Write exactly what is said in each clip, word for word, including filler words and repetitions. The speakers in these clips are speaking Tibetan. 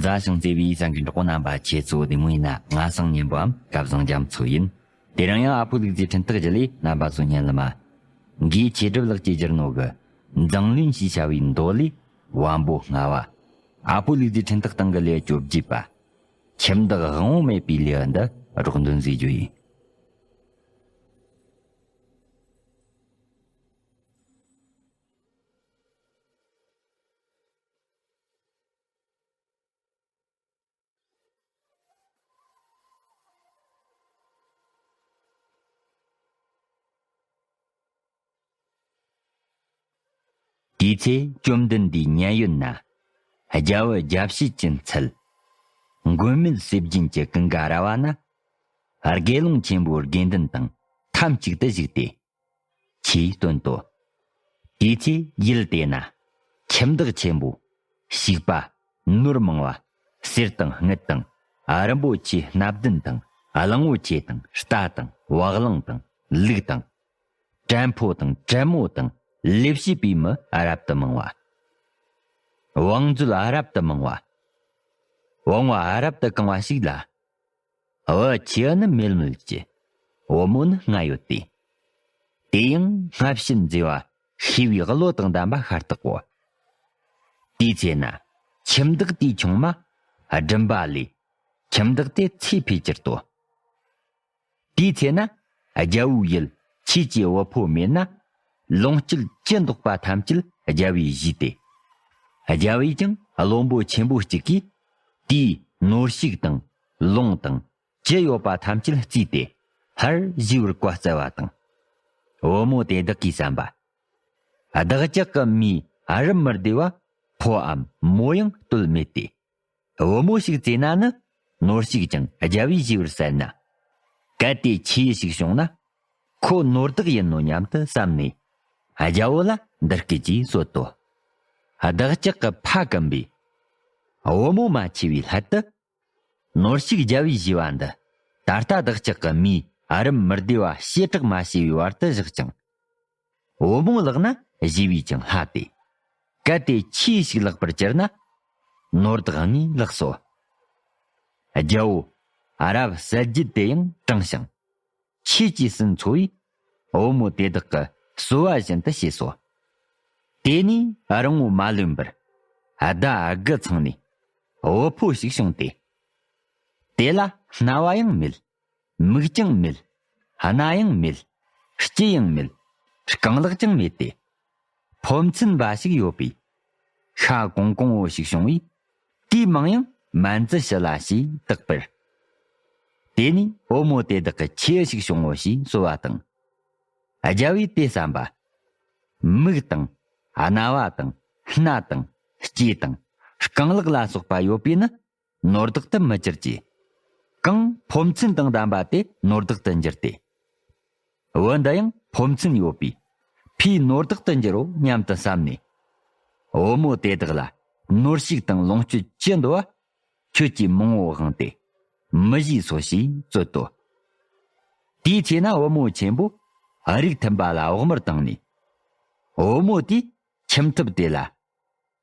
མཛའ་ཞིང་བརྩེ་བའི་གསན་མཁན་གྲོགས་པོ་རྣམ་པ་ཁྱེད་ཚོ་བདེ་མོ་ཡིན་ན། ང་སང་ཉན་པའམ་སྐལ་བཟང་རྒྱ་མཚོ་ཡིན། དེ་རིང་ཡང་ཨ་ཕོ་ལུག་རྫིའི་འཕྲིན་ཐག་བརྒྱུད་ལས་རྣམ་པ་ཚོ་སྙན་ལ་མ། འགོས་ཆོས་སྒྲུབ་ལགས་ཀྱིས་བསྒྱུར་ནོ་གི་མཛངས་བླུན་ཞེས་བྱ་བའི་མདོ་ལས་བམ་པོ་ལྔ་བ། ཨ་ཕོ་ལུག་རྫིའི་འཕྲིན་ཐག་སྟེང་གི་ལེའུ་བཅོ་བརྒྱད་པ། ཁྱིམ་བདག་དབང་པོ་མེད་པའི་ལེའུ་འདི་རོགས་འདོན་མཛད་རྒྱུ་ཡིན། དེའི་ཚེ་བཅོམ་ལྡན་འདས་མཉན་ཡོད་ན། རྒྱལ་བུ་རྒྱལ་བྱེད་ཀྱི་ཚལ། མགོན་མེད་ཟས་སྦྱིན་གྱི་ཀུན་དགའ་ར་བ་ན། དགེ་སློང་ཆེན་པོའི་དགེ་འདུན་དང་ཐབས་ཅིག་ཏུ་བཞུགས་ཏེ། ཆོས་སྟོན་ཏོ། དེའི་ཚེ་ཡུལ་དེ་ན་ཁྱིམ་བདག་ཆེན་པོ། ཞིག་པ། ནོར་མང་བ། གསེར་དང་དངུལ་དང་། རིན་པོ་ཆེ་སྣ་བདུན་དང་། གླང་པོ་ཆེ་དང་། རྟ་དང་། བ་གླང་དང་། ལུག་དང་། བྲན་ཕོ་དང་། བྲན་མོ་དང་། ལས་བྱེད་པའི་མི་རབ་ཏུ་མང་བ། བང་མཛོད་རབ་ཏུ་མང་བ། བང་བ་རབ་ཏུ་གང་བ་ཞིག་ལ། བུ་ཆེ་བ་ནི་མེལ་མེལ་གྱི། བུ་མོ་ནི་ལྔ་ཡོད་དེ། དེ་ཡང་སྔ་ཕྱི་མཛེས་པ་ཤེས་པའི་བློ་དང་ལྡན་པ་ཤ་སྟག་གོ། དེའི་ཚེ་ན་ཁྱིམ་བདག་དེའི་ཆུང་མ་སྦྱིན་པ་ལས་ཁྱིམ་བདག་དེ་ཚེ་འཕོས་གྱུར་ཏོ། དེའི་ཚེ་ན་རྒྱལ་བོའི་ཡུལ་ཆོས་ཀྱི་བུ་ཕོ་མེད་ན། ལོངས་སྤྱོད་ཅི་འདོད་པ་ཐམས་ཅད་རྒྱལ་བོས་བཞེས་ཏེ། རྒྱལ་བོས་ཀྱང་བློན་པོ་ཆེན་པོ་གཅིག་གིས་དེའི་ནོར་ཕྱུགས་དང་ལོངས་དང་ཅི་ཡོད་པ་ཐམས་ཅད་བརྩིས་ཏེ་སླར་བཞེས་པར་བཀའ་སྩལ་བ་དང་། བུ་མོ་དེ་དག་གིས་བསམ་པ། བདག་ཅག་གི་མིའི་རིམ་མི་བདེ་བ་ཕོའམ་མོ་ཡང་ལྟོས་མེད་དེ། བུ་མོ་ཞིག་བཙས་ན་ནི་ནོར་ཕྱུགས་ཀྱང་རྒྱལ་བོས་བཞེས་པར་གསལ་ན། གལ་ཏེ་ཆོས་ཞིག་བྱུང་ན། ཁོ་ནོར་བདག་ཡིན་ནོ་སྙམ་དུ་བསམ་ནས། རྒྱལ་བོ་ལ་འདི་སྐད་ཅེས་གསོལ་ཏོ། བདག་ཅག་གི་ཕ་གིན་པས། བུ་མོ་མ་ཆེ་བའི་སླད་དུ། ནོར་ཕྱུགས་རྒྱལ་བོས་བཞེས་པ་འདི། ད་ལྟ་བདག་ཅག་གི་མིའི་རིམ་མི་བདེ་བ་བྱེ་བྲག་མ་ཕྱེ་བའི་བར་དུ་བཞག་ཅིང་། བུ་མོ་ལག་ན་བཞེས་པས་ཀྱང་ལྷ་སྟེ། གལ་ཏེ་ཆོས་ཞིག་ལེགས་པར་གྱུར་ན། ནོར་བདག་ནི་ལེགས་སོ། རྒྱལ་བོ། རབ་གསལ་བརྗོད་དེ་ཡང་དྲངས་ཤིང་། ཆོས་ཀྱི་སྲིད་འཚོ་བས། བུ་མོ་དེ་དག་གི་གསོལ་བ་བཞིན་དུ་བྱས་སོ། དེ་ནས་རིང་བོ་མ་ལོན་པར། ཟླ་དགུ་ཚང་ནས། བུ་ཕོ་ཞིག་བྱུང་སྟེ། དེ་ལ་རྣ་བ་ཡང་མེད། མིག་ཀྱང་མེད། སྣ་ཡང་མེད། ལྕེ་ཡང་མེད། རྐང་ལག་ཀྱང་མེད་དེ། ཕོ་མཚན་འབའ་ཞིག་ཡོད་པས། ཤ་གོང་གོང་བོ་ཞིག་བྱུང་བས། དེའི་མིང་ཡང་སྨན་རྩི་ཞི་ལ་ཞེས་བཏགས་པར། དེ་ནས་བུ་མོ་དེ་དག་གི་ཆེ་ཞིག་བྱུང་ངོ་ཞེས་གསོལ་བ་དང་། རྒྱལ་བས་དེ་བསམ་པ། མིག་དང་། རྣ་བ་དང་། སྣ་དང་། ལྕེ་དང་། རྐང་ལག་ལ་སོགས་པ་ཡོད་པས་ནི། ནོར་བདག་ཏུ་མི་འགྱུར་གྱི། གང་ཕོ་མཚན་དང་ལྡན་པ་དེ་ནོར་བདག་ཏུ་འགྱུར་ཏེ། བུ་འདི་ཡང་ཕོ་མཚན་ཡོད་པས། ཕའི་ནོར་བདག་ཏུ་འགྱུར་རོ་སྙམ་དུ་བསམ་ནས། བུ་མོ་དེ་དག་ལ་ནོར་ཕྱུགས་དང་ལོངས་སྤྱོད་ཅི་འདོད་པ། ཁྱོད་ཀྱིས་མང་བོ་དབང་སྟེ། མི་བཞེས་སོ་ཞེས་གསོལ་ཏོ། དེའི་ཚེ་ན་བུ་མོ་ཆེན་པོ་རིགས་མཐུན་པ་ལ་བོགས་མར་བཏང་ནས། བུ་མོ་དེས་ཁྱིམ་ཐབ་དེ་ལ།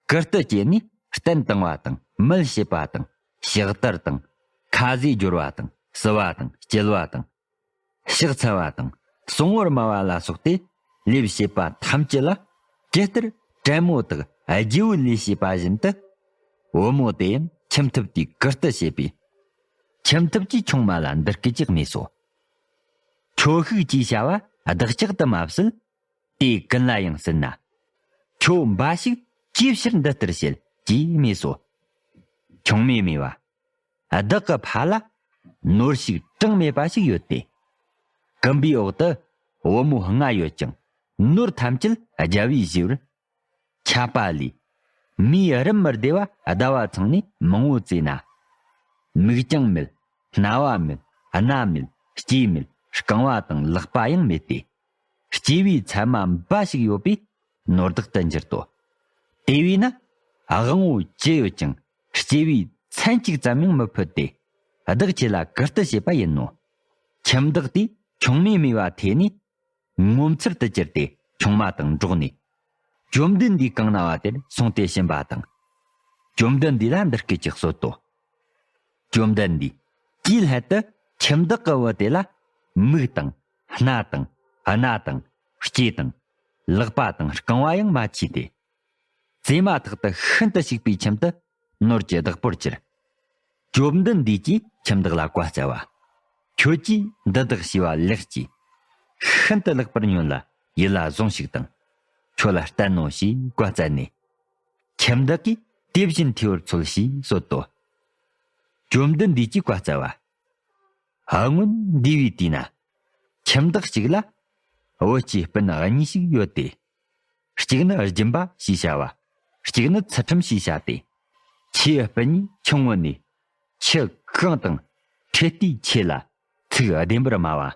གུར་དུ་བསྐྱལ་ནས་སྟན་བཏིང་བ་དང་། མལ་བྱེད་པ་དང་། ཕྱག་དར་དང་། ཁ་ཟས་སྦྱོར་བ་དང་། བསུ་བ་དང་། སྐྱེལ་བ་དང་། ཕྱག་འཚལ་བ་དང་། གསང་བར་སྨྲ་བ་ལ་སོགས་ཏེ། ལས་བྱེད་པ་ཐམས་ཅད་ལ། ཇི་ལྟར་བྲན་མོ་དག་རྒྱལ་བུའི་ལས་བྱེད་པ་བཞིན་དུ། བུ་མོ་དེ་ཡང་ཁྱིམ་ཐབ་དེའི་གུར་དུ་བྱས་པས། ཁྱིམ་ཐབ་ཀྱིས་ཆུང་མ་ལ་འདི་སྐད་ཅེས་སྨྲས་སོ། ཁྱོ་ཤུག་ཅེས་བྱ་བ་བདག་ཅག་ཏུ་མ་བསྲེལ། དེ་ཀུན་ལ་ཡང་ཟིན་ན། ཁྱོད་འབའ་ཞིག་ཅིའི་ཕྱིར་འདི་ལྟར་བྱེད་ཅེས་སྨྲས་སོ། ཆུང་མས་སྨྲས་པ། བདག་གི་ཕ་ལ་ནོར་ཕྱུགས་གྲངས་མེད་པ་ཞིག་ཡོད་དེ། ཀུན་པའི་འོག་ཏུ་བུ་མོ་ལྔ་ཡོད་ཀྱང་ནོར་ཐམས་ཅད་རྒྱལ་བོས་བཞེས་པར། ཆད་པ་ལས། མིའི་རིམ་མི་བདེ་བ་ཟླ་བ་ཚང་ནས་མང་བོ་བཙས་ན། མིག་ཀྱང་མེད། རྣ་བ་མེད། སྣ་མེད། ལྕེ་མེད། རྐང་བ་དང་ལག་པ་ཡང་མེད་དེ། སྐྱེས་པའི་མཚན་མ་འབའ་ཞིག་ཡོད་པས་ནོར་བདག་ཏུ་འགྱུར་ཏོ། དེ་བས་ན་དབང་བོ་ཅི་ཡོད་ཀྱང་སྐྱེས་པའི་མཚན་གཅིག་ཙམ་ཡང་མི་ཕུད་དེ། བདག་ཁྱེད་ལ་གུར་དུ་བྱེད་པ་ཡིན་ནོ། ཁྱིམ་བདག་དེས་ཆུང་མས་སྨྲས་པ་ཐོས་ནས། ངོ་མཚར་དུ་གྱུར་ཏེ་ཆུང་མ་དང་འགྲོགས་ནས། བཅོམ་ལྡན་འདས་གང་ན་བ་དེར་སོང་སྟེ་ཕྱིན་པ་དང་། བཅོམ་ལྡན་འདས་ལ་འདི་སྐད་ཅེས་གསོལ་ཏོ། བཅོམ་ལྡན་འདས་ཀྱིས་སླད་དུ་ཁྱིམ་བདག་གི་བུ་དེ་ལ་མིག་དང་སྣ་དང་སྣ་དང་ལྕེ་དང་ལག་པ་དང་རྐང་བ་ཡང་མ་མཆིས་ཏེ། བཙས་མ་ཐག་ཏུ་ཤིན་ཏུ་ཕྱུག་པའི་ཁྱིམ་དུ་ནོར་གྱི་བདག་པོར་གྱུར། བཅོམ་ལྡན་འདས་ཀྱིས་ཁྱིམ་བདག་ལ་བཀའ་སྩལ་བ། ཁྱོད་ཀྱིས་འདི་དག་བྱས་པ་ལེགས་ཀྱིས། ཤིན་ཏུ་ལེགས་པར་ཉོན་ལ་ཡིད་ལ་ཟུངས་ཤིག་དང་། ཁྱོད་ལ་བསྟན་ནོ་ཞེས་བཀའ་སྩལ་ནས། ཁྱིམ་བདག་གིས་དེ་བཞིན་ཐོས་པར་འཚལ་ཞེས་གསོལ་ཏོ། བཅོམ་ལྡན་འདས་ཀྱིས་བཀའ་སྩལ་བ། སྔོན་འདས་པའི་དུས་ན། ཁྱིམ་བདག་གཅིག་ལ་བུ་སྐྱེས་སྤུན་གཉིས་ཤིག་ཡོད་དེ། གཅིག་ནི་སྦྱིན་པ་ཞེས་བྱ་བ། གཅིག་ནི་ཚུལ་ཁྲིམས་ཞེས་བྱ་སྟེ། ཁྱེད་སྤུན་གཉིས་ཆུང་ངུ་ནས་ཁྱི་གང་དང་ཁྲེ་ལྟའི་ཆོས་ལ་ཚིག་བདེན་པར་སྨྲ་བ།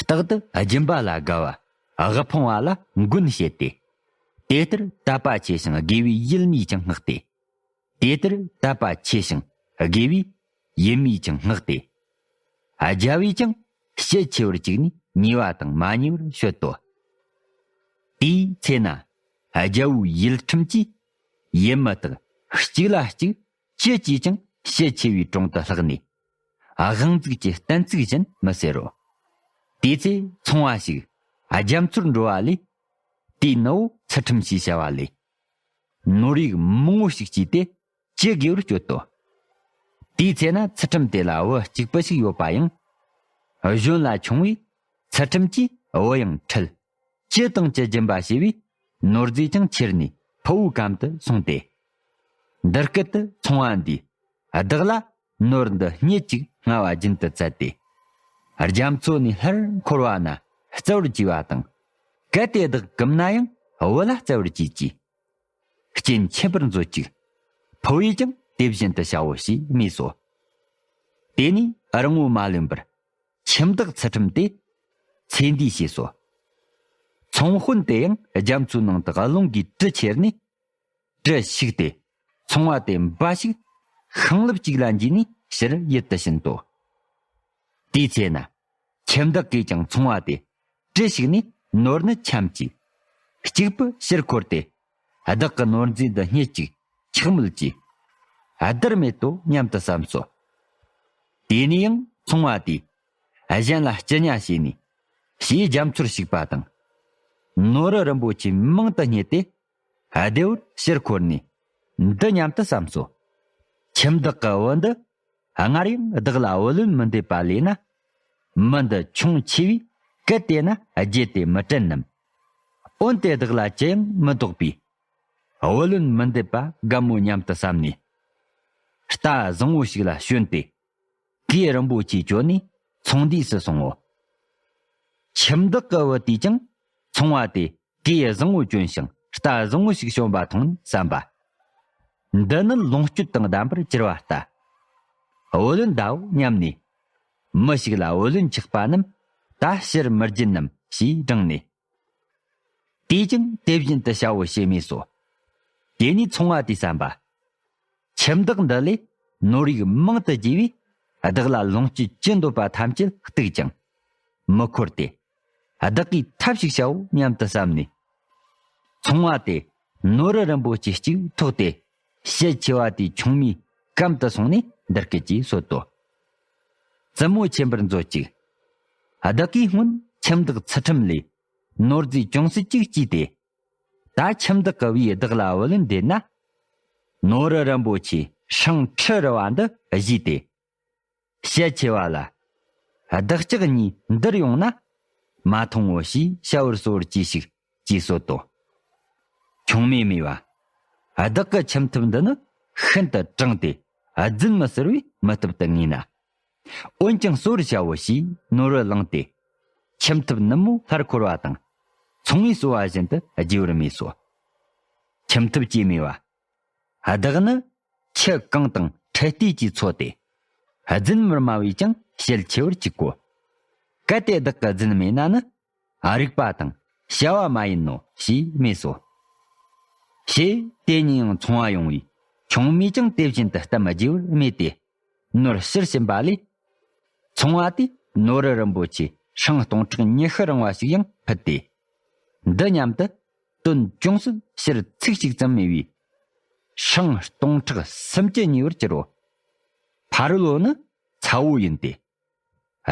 རྟག་ཏུ་སྦྱིན་པ་ལ་དགའ་བ་དབུལ་ཕོངས་པ་ལ་མགོན་བྱེད་དེ། དེ་ལྟར་དད་པ་ཆེ་ཞིང་དགེ་བའི་ཡིད་གཉིས་ཀྱང་བསྔགས་ཏེ། དེ་ལྟར་དད་པ་ཆེ་ཞིང་དགེ་བའི་ཡིད་གཉིས་ཀྱང་བསྔགས་ཏེ། རྒྱལ་བས་ཀྱང་ཞལ་ཆེ་བར་བཅུག་ནས་ཉེས་པ་དང་མ་ཉེས་པར་བཤད་དོ། དེའི་ཚེ་ན་རྒྱལ་པོའི་ཡུལ་ཁྲིམས་ཀྱིས་ཡུལ་མི་དག་གཅིག་ལ་གཅིག་ཅི་བྱས་ཀྱང་ཞལ་ཆེ་བའི་དྲུང་དུ་ལྷགས་ནས། དབང་འཛུགས་ཀྱི་གཏན་ཚིགས་བཞིན་མི་ཟེར་རོ། དེ་ཚེ་ཚོང་བ་ཞིག་རྒྱ་མཚོར་འགྲོ་བ་ལས། དེའི་ནུ་བོ་ཚུལ་ཁྲིམས་ཞེས་བྱ་བ་ལས། ནོར་ཡུག་མང་བོ་ཞིག་སྐྱེས་ཏེ་ཇེ་རྒུད་པར་སྐྱོད་དོ། དེའི་ཚེ་ན་ཚུལ་ཁྲིམས་དེ་ལ་བུ་གཅིག་པུ་ཞིག་ཡོད་པ་ཡང་། གཞོན་ལ་ཆུང་བས་ཚུལ་ཁྲིམས་ཀྱིས་བུ་ཡང་ཁྲིད། ཅི་དང་ཅི་སྦྱིན་པ་བྱས་པས་ནོར་རྫས་ཀྱང་ཁྱེར་ནས་ཕུ་བོའི་གམ་དུ་སོང་སྟེ། འདི་སྐད་དུ་ཚོང་བ་འདིས་བདག་ལ་ནོར་འདི་སྙེད་ཅིག་མངའ་བ་རྒྱུན་དུ་བཙལ་ཏེ། རྒྱ་མཚོ་ནས་སླར་འཁོར་བ་ན་བརྩེ་བར་བགྱིས་པ་དང་། གལ་ཏེ་བདག་གུམ་ན་ཡང་བུ་ལ་བརྩེ་བར་བགྱིད་ཀྱིས། རྐྱེན་ཆེན་པོར་མཛོད་ཅིག། ཕུ་བོས་ཀྱང་དེ་བཞིན་དུ་བྱའོ་ཞེས་སྨྲས་སོ། དེ་ནས་རིང་པོ་མ་ལོན་པར་ཁྱིམ་བདག་ཚུལ་ཁྲིམས་དེ་ཚེ་འདས་བྱས་སོ། ཚོང་དཔོན་དེ་ཡང་རྒྱ་མཚོའི་ནང་དུ་རླུང་གིས་གྲུ་ཁྱེར་ནས་གྲུ་ཞིག་སྟེ། ཚོང་བ་དེ་འབའ་ཞིག་ཤིང་ལེབ་ཅིག་ལ་འཇུས་ནས་ཕྱིར་ཡུལ་དུ་ཕྱིན་ཏོ། དེའི་ཚེ་ན་ཁྱིམ་བདག་གིས་ཀྱང་ཚོང་བ་དེ་གྲུ་ཞིག་ནས་ནོར་ནི་འཁྱམས་ཀྱིས། གཅིག་པུ་ཕྱིར་འཁོར་ཏེ། བདག་གི་ནོར་རྫས་འདི་སྙེད་ཅིག་ཆག་མེད་ཀྱིས། བདར་མེད་དོ་སྙམ་དུ་བསམས་སོ། དེ་ནས་ཡང་ཚོང་བ་དེས་གཞན་ལ་སྐྱི་ཉ་བྱས་ནས་ཞེས་རྒྱ་མཚོར་ཞུགས་པ་དང་། ནོར་རིན་པོ་ཆེ་མང་དུ་རྙེད་དེ། བདེ་བར་ཕྱིར་འཁོར་ནས་འདི་སྙམ་དུ་བསམས་སོ། ཁྱིམ་བདག་གི་བུ་འདི་སྔར་ཡང་བདག་ལ་བུ་ལོན་མི་འདེད་པ་ལས་ན། མི་འདི་ཆུང་ཆེ་བས་གལ་ཏེ་ན་བརྗེད་དེ་མི་དྲན་ནམ། འོན་ཏེ་བདག་ལ་ཅི་ཡང་མི་བདོག་པས། བུ་ལོན་མི་འདེད་པ་དགའ་མོ་སྙམ་དུ་བསམས་ནས། རྟ་བཟང་བོ་ཞིག་ལ་ཞོན་ཏེ། གོས་རིན་པོ་ཆེ་གྱོན་ནས་ཚོང་འདུས་སུ་སོང་ངོ་། ཁྱིམ་བདག་གི་བུ་དེས་ཀྱང་ཚོང་བ་དེ་གོས་བཟང་བོ་གྱོན་ཞིང་རྟ་བཟང་བོ་ཞིག་ཞོན་པ་མཐོང་ནས་བསམ་པ། འདི་ནི་ལོངས་སྤྱོད་དང་ལྡན་པར་གྱུར་པ་ལྟ། བུ་ལོན་གདའོ་སྙམ་ནས། མི་ཞིག་ལ་བུ་ལོན་ཆགས་པ་རྣམས་ད་ཕྱིར་མི་སྦྱིན་ནམ་ཞེས་དྲངས་ནས། དེས་ཀྱང་དེ་བཞིན་དུ་བྱའོ་ཞེས་སྨྲས་སོ། དེ་ནས་ཚོང་བ་དེས་བསམ་པ། ཁྱིམ་བདག་འདི་ལས་ནོར་ཡུག་མང་དུ་རྒྱས་པས་བདག་ལ་ལོངས་སྤྱོད་ཅི་འདོད་པ་ཐམས་ཅད་གཏུགས་ཀྱང་མི་འཁོར་ཏེ། བདག་གིས་ཐབས་ཤིག་བྱའོ་སྙམ་དུ་བསམས་ནས། ཚོང་བ་དེ་ནོར་རིན་པོ་ཆེ་གཅིག་ཐོགས་ཏེ། ཞལ་ཆེ་བ་དེའི་ཆུང་མའི་གམ་དུ་སོང་ནས་འདི་སྐད་ཅེས་གསོལ་ཏོ། བཙུན་མོ་ཆེན་པོར་མཛོད་ཅིག། བདག་གིས་སྔོན་ཁྱིམ་བདག་ཚུལ་ཁྲིམས་ལས་ནོར་རྫས་ཅུང་ཟད་ཅིག་བསྐྱིས་ཏེ། ད་ཁྱིམ་བདག་གི་བུས་བདག་ལ་བུ་ལོན་འདེད་ན། ནོར་རིན་པོ་ཆེ་སྲང་ཁྲི་རི་བ་འདི་བཞེས་ཏེ། ཞལ་ཆེ་བ་ལ། བདག་ཅག་གཉིས་འདིར་ཡོང་ན་མ་མཐོང་ངོ་ཞེས་བྱ་བར་གསོལ་བར་གྱིས་ཤིག་ཅེས་གསོལ་ཏོ། ཆུང་མས་སྨྲས་པ། བདག་གི་ཁྱིམ་ཐབ་འདི་ནི་ཤིན་ཏུ་དྲང་སྟེ་རྫུན་མི་ཟེར་བས་མི་ཐུབ་ཏུ་ངེས་ན། འོན་ཀྱང་གསོལ་བྱའོ་ཞེས་ནོར་བུ་བླངས་ཏེ། ཁྱིམ་ཐབ་ནུབ་མོ་སླར་འཁོར་བ་དང་། ཚོང་བས་གསོལ་བ་བཞིན་དུ་རྒྱས་པར་སྨྲས་སོ། ཁྱིམ་ཐབ་ཀྱིས་སྨྲས་པ། བདག་ནི་ཁྱི་གང་དང་ཁྲེ་ལྟས་ཀྱིས་འཚོ་སྟེ། རྫུན་མི་སྨྲ་བས་ཀྱང་ཞལ་ཆེ་བར་གྱུར་གོ། གལ་ཏེ་བདག་གི་རྫུན་སྨྲས་ན་ནི། རིག་པ་དང་བྱ་བ་མ་ཡིན་ནོ་ཞེས་སྨྲས་སོ། ཞེས་དེ་ཉིན་ཡང་ཚོང་བ་ཡོང་བས་ཆུང་མས་ཀྱང་དེ་བཞིན་དུ་གཏམ་རྒྱས་པར་སྨྲས་ཏེ། ནོར་ཕྱིར་ཕྱིན་པ་ལས། ཚོང་བ་དེས་ནོར་རི་རིན་པོ་ཆེ་སྲང་སྟོང་ཕྲག་ཉི་ཤུ་རིང་བ་ཞིག་ཡང་ཕུད་དེ། འདི་སྙམ་དུ་དོན་ཅུང་ཟད་ཕྱིར་ཚིག་ཅིག་ཙམ་སྨྲས་པས། ཧྲང་སྟོང་ཕྲག་སུམ་ཅུ་ཉེ་བར་གྱུར་རོ། ཕ་རོལ་པོ་ནི་ཚ་བོ་ཡིན་ཏེ།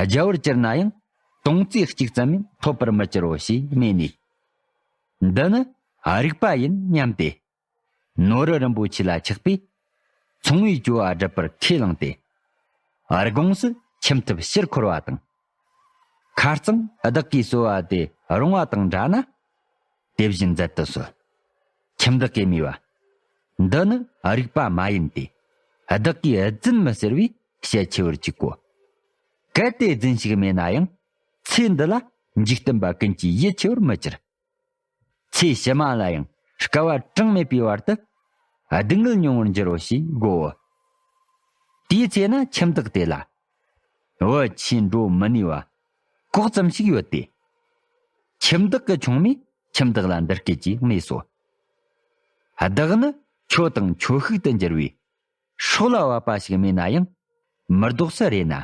རྒྱལ་བར་གྱུར་ན་ཡང་སྟོང་ཚེ་གཅིག་ཙམ་ཡང་ཐོབ་པར་མི་འགྱུར་རོ་ཞེས་སྨྲས་ནས། འདི་ནི་རིག་པ་ཡིན་སྙམ་སྟེ། ནོར་བུ་རིན་པོ་ཆེ་ལ་ཆགས་པས། མཚུངས་པའི་སྦྱོར་བ་སྒྲུབ་པར་ཁས་བླངས་ཏེ། དགོངས་སུ་ཁྱིམ་ཐབ་ཕྱིར་འཁོར་བ་དང་། ཁ་རྩང་བདག་གིས་གསོལ་བ་དེ་རུང་བ་དང་འདྲ་ན། དེ་བཞིན་མཛད་དུ་གསོལ། ཁྱིམ་བདག་གིས་སྨྲས་པ། འདི་ནི་རིག་པ་མ་ཡིན་ཏེ། བདག་གིས་རྫུན་མི་ཟེར་བས་ཞལ་ཆེ་བར་གྱུར་གོ། གལ་ཏེ་རྫུན་ཞིག་སྨྲས་ན་ཡང་ཚེ་འདི་ལ་འཇིག་རྟེན་པ་ཀུན་གྱིས་ཡིད་ཆེས་པར་མི་འགྱུར། ཚེ་ཕྱི་མ་ལ་ཡང་སྐལ་བ་གྲངས་མེད་པའི་བར་དུ་སྡུག་བསྔལ་མྱོང་བར་འགྱུར་རོ་ཞེས་བསྒོའོ། དེའི་ཚེ་ན་ཁྱིམ་བདག་དེ་ལ། བུ་ཁྱོད་འགྲོ་མི་ནུས་པ་ལྐོག་ཙམ་ཞིག་ཡོད་དེ། ཁྱིམ་བདག་གི་ཆུང་མས་ཁྱིམ་བདག་ལ་འདི་སྐད་ཅེས་སྨྲས་སོ། བདག་ནི་ཁྱོད་དང་ཁྱོད་ཤུག་ཏུ་འགྱུར་བའི་སྲོག་ལ་བབ་པ་ཞིག་སྨྲས་ན་ཡང་མི་ལྡོག་སུ་རེ་ན།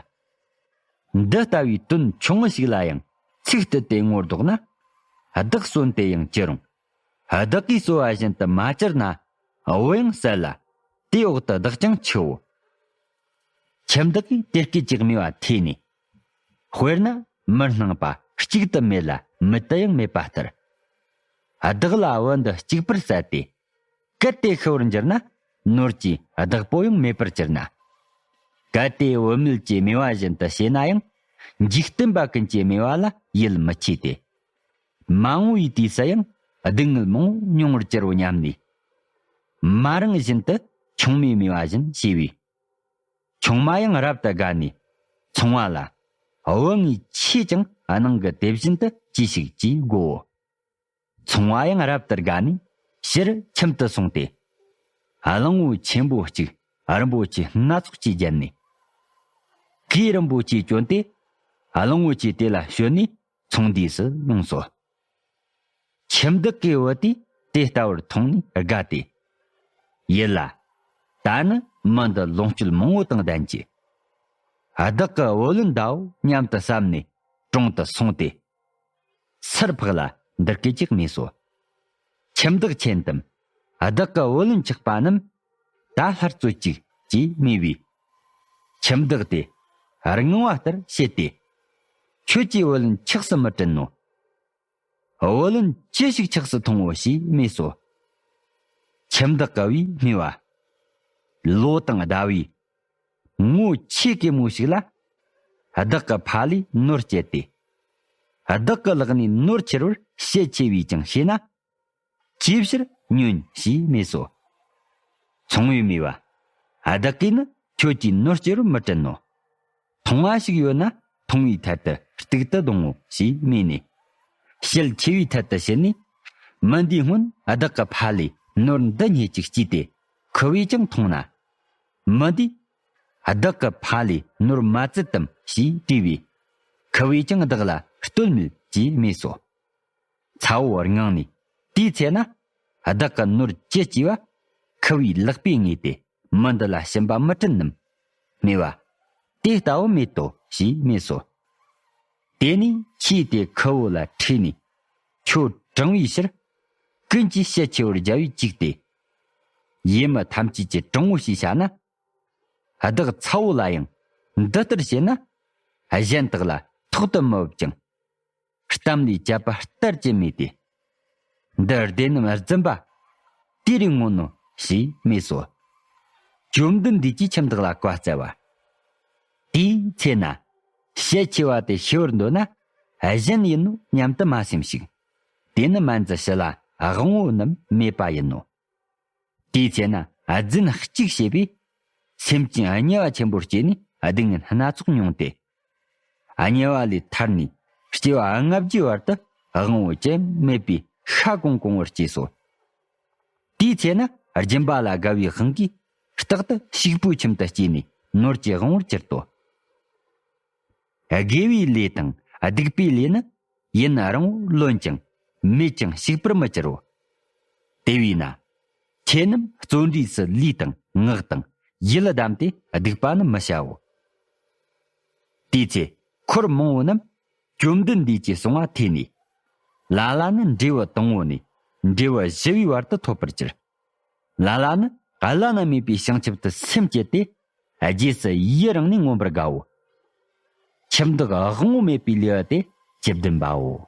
འདི་ལྟ་བུའི་དོན་ཆུང་ངུ་ཞིག་ལ་ཡང་ཚིག་གཏད་དེ་ངོ་ལྡོག་ན། བདག་གསོན་ཏེ་ཡང་ཅི་རུང་། བདག་གིས་གསོལ་བ་བཞིན་དུ་མ་གྱུར་ན། བུ་ཡང་བསད་ལ། དེའི་འོག་ཏུ་བདག་ཀྱང་འཆིའོ། ཁྱིམ་བདག་གིས་དེ་སྐད་ཅེས་སྨྲས་པ་ཐོས་ནས། དཔེར་ན་མི་སྣང་པ་གཅིག་ཏུ་མེད་ལ་མེད་དུ་ཡང་མེད་པ་ལྟར། བདག་ལ་བུ་འདི་གཅིག་པུར་བསད་དེ། གལ་ཏེ་ཤི་བར་འགྱུར་ན་ནོར་གྱི་བདག་པོ་ཡང་མེད་པར་གྱུར་ན། གལ་ཏེ་བུད་མེད་ཀྱིས་སྨྲས་པ་བཞིན་དུ་བྱས་ན་ཡང་འཇིག་རྟེན་པ་ཀུན་གྱིས་སྨྲས་པ་ལ་ཡིད་མི་ཆེས་ཏེ། མ་འོངས་པའི་དུས་སུ་ཡང་སྡུག་བསྔལ་མང་པོ་མྱོང་བར་འགྱུར་རོ་སྙམ་ནས། མ་རིང་བཞིན་དུ་ཆུང་མས་སྨྲས་པ་བཞིན་བྱས་པས། ཆུང་མ་ཡང་རབ་ཏུ་དགའ་ནས་ཚོང་པ་ལ། བུ་ངས་ཆོས་ཀྱང་གནང་གི་དེ་བཞིན་དུ་གྱིས་ཤིག་ཅེས་བསྒོའོ། ཚོང་པ་ཡང་རབ་ཏུ་དགའ་ནས་ཕྱིར་ཁྱིམ་དུ་སོང་སྟེ། གླང་པོ་ཆེན་པོ་གཅིག་རིན་པོ་ཆེ་སྣ་ཚོགས་ཀྱིས་བརྒྱན་ནས། གོས་རིན་པོ་ཆེས་གྱོན་ཏེ། གླང་པོ་ཆེ་དེ་ལ་ཞོན་ནས་ཚོང་འདུས་སུ་ཡོངས་སོ། ཁྱིམ་བདག་གི་བུ་དེས་དེ་ལྟ་བུར་མཐོང་ནས་དགའ་སྟེ། ཡིད་ལ། ད་ནི་མི་འདི་ལོངས་སྤྱོད་མང་པོ་དང་ལྡན་གྱི། བདག་གི་བུ་ལོན་འདའོ་སྙམ་དུ་བསམས་ནས་གྲོང་དུ་སོང་སྟེ། སར་འཕགས་ལ་འདི་སྐད་ཅེས་སྨྲས་སོ། ཁྱིམ་བདག་ཁྱེད་དམ། བདག་གི་བུ་ལོན་འཆག་པ་རྣམས་ད་སླར་སྩོལ་ཅིག་ཅེས་སྨྲས་པས། ཁྱིམ་བདག་དེ་རྔང་བ་ལྟར་བྱས་ཏེ། ཁྱོད་ཀྱི་བུ་ལོན་འཆག་སུ་མི་དྲན་ནོ། བུ་ལོན་ཅི་ཞིག་འཆག་སུ་ཐོང་ངོ་ཞེས་སྨྲས་སོ། ཁྱིམ་བདག་གི་བུས་སྨྲས་པ། ལོ་དང་ཟླ་བའི་ངོ་ཆེ་གེ་མོ་ཞིག་ལ། བདག་གི་ཕ་ལས་ནོར་སྤྱད་དེ། བདག་གི་ལག་ནས་ནོར་ཁྱེར་བར་ཞལ་ཆེ་བས་ཀྱང་ཤེས་ན། ཅིའི་ཕྱིར་ཉོན་ཞེས་སྨྲས་སོ། ཚོང་པས་སྨྲས་པ། བདག་གིས་ནི་ཁྱོད་ཀྱིས་ནོར་སྐྱེ་རུ་མི་དྲན་ནོ། མཐོང་བ་ཞིག་ཡོད་ན་མཐོང་བའི་ཐད་དུ་གཏུག་ཏུ་གཏོང་ངོ་ཞེས་སྨྲས་ནས། ཞལ་ཆེ་བའི་ཐད་དུ་ཕྱིན་ནས། མི་འདིས་སྔོན་བདག་གི་ཕ་ལས་ནོར་འདི་སྙེད་ཅིག་སྐྱེས་ཏེ་ཁུ་བས་ཀྱང་མཐོང་ན། མི་འདིས་བདག་གི་ཕ་ལས་ནོར་མ་བཙལ་དམ་ཞེས་དྲིས་པས། ཁུ་བས་ཀྱང་བདག་ལ་ལྟོས་མེད་ཅེས་སྨྲས་སོ། ཚ་བོ་དངངས་ནས། དེའི་ཚེ་ན་བདག་གི་ནོར་ཅི་སྐྱེས་པ་ཁུ་བའི་ལག་པས་ངེས་ཏེ་མི་འདི་ལ་སྦྱིན་པ་མི་དྲན་ནམ། སྨྲས་པ། དེ་ལྟ་བུ་མེད་དོ་ཞེས་སྨྲས་སོ། དེ་ནས་ཁྱིས་དེ་ཁུ་བོ་ལ་ཁྲིད་ནས། ཁྱོད་དྲང་བའི་ཕྱིར། ཀུན་གྱིས་ཞལ་ཆེ་བར་རྒྱལ་བས་གཅིག་སྟེ། ཡུལ་མི་ཐམས་ཅད་ཀྱི་དྲང་བོ་ཞེས་བྱ་ན། བདག་ཚ་བོ་ལ་ཡང་འདི་ལྟར་བྱས་ན། གཞན་དག་ལ་ཐོགས་དུ་མི་འོབ་ཅིང་། གཏམ་ལས་བཅད་པ་ལྟར་གྱི་མེད་དེ། འདི་སྡེ་རྣམས་རྫུན་པ། དེ་རིགས་ངོ་ནོ་ཞེས་སྨྲས་སོ། བཅོམ་ལྡན་འདས་ཀྱིས་ཁྱིམ་བདག་ལ་བཀའ་སྩལ་པ། དེའི་ཚེ་ན། ཞལ་ཆེ་བ་དེ་ཤི་བར་འདོད་ན། གཞན་ཡིན་ནོ་སྙམ་དུ་མ་སེམས་ཤིག། དེ་ནི་མན་ཙི་ཤི་ལ་དབང་པོ་རྣམས་མེད་པ་ཡིན་ནོ། དེའི་ཚེ་ན་རྫུན་གཅིག་བྱས་པས། སེམས་ཅན་དམྱལ་བ་ཆེན་པོར་སྐྱེས་ནས་སྡུག་བསྔལ་སྣ་ཚོགས་མྱོང་སྟེ། དམྱལ་བ་ལས་ཐར་ནས་སྐྱེ་བ་ལྔ་བརྒྱའི་བར་དུ་དབང་པོ་ཅན་མེད་པའི་ཤ་གང་གང་བོར་སྐྱེས་སོ། དེའི་ཚེ་ན་སྦྱིན་པ་ལ་དགའ་བའི་དབང་གིས་རྟག་ཏུ་ཕྱུག་པོའི་ཁྱིམ་དུ་སྐྱེས་ནས་ནོར་གྱི་དབང་པོར་གྱུར་ཏོ། དགེ་བའི་ལས་དང་སྡིག་པའི་ལས་ནི། ཡུན་རིང་པོར་ལོན་ཀྱང་མེད་ཀྱང་ཞིག་པར་མི་འགྱུར་རོ། དེ་བས་ན། ཁྱེད་རྣམས་བརྩོན་འགྲུས་སུ་ལུས་དང་ངག་དང་ཡིད་བསྡམས་ཏེ་སྡིག་པ་ནི་མི་བྱའོ། དེའི་ཚེ་འཁོར་མང་པོ་རྣམས་བཅོམ་ལྡན་འདས་ཀྱིས་གསུང་བ་ཐོས་ནས། ལ་ལ་ནི་འབྲས་བུ་དང་པོ་ནས་འབྲས་བུ་བཞི་བའི་བར་དུ་ཐོབ་པར་གྱུར། ལ་ལ་ནི་ བླ་ན་མེད་པའི་བྱང་ཆུབ་ཏུ་སེམས་བསྐྱེད་དེ། རྗེས་སུ་ཡི་རང་ནས་མངོན་པར་དགའ་འོ། ཁྱིམ་བདག་དབང་པོ་མེད་པའི་ལེའུ་སྟེ་བཅུ་བདུན་པའོ།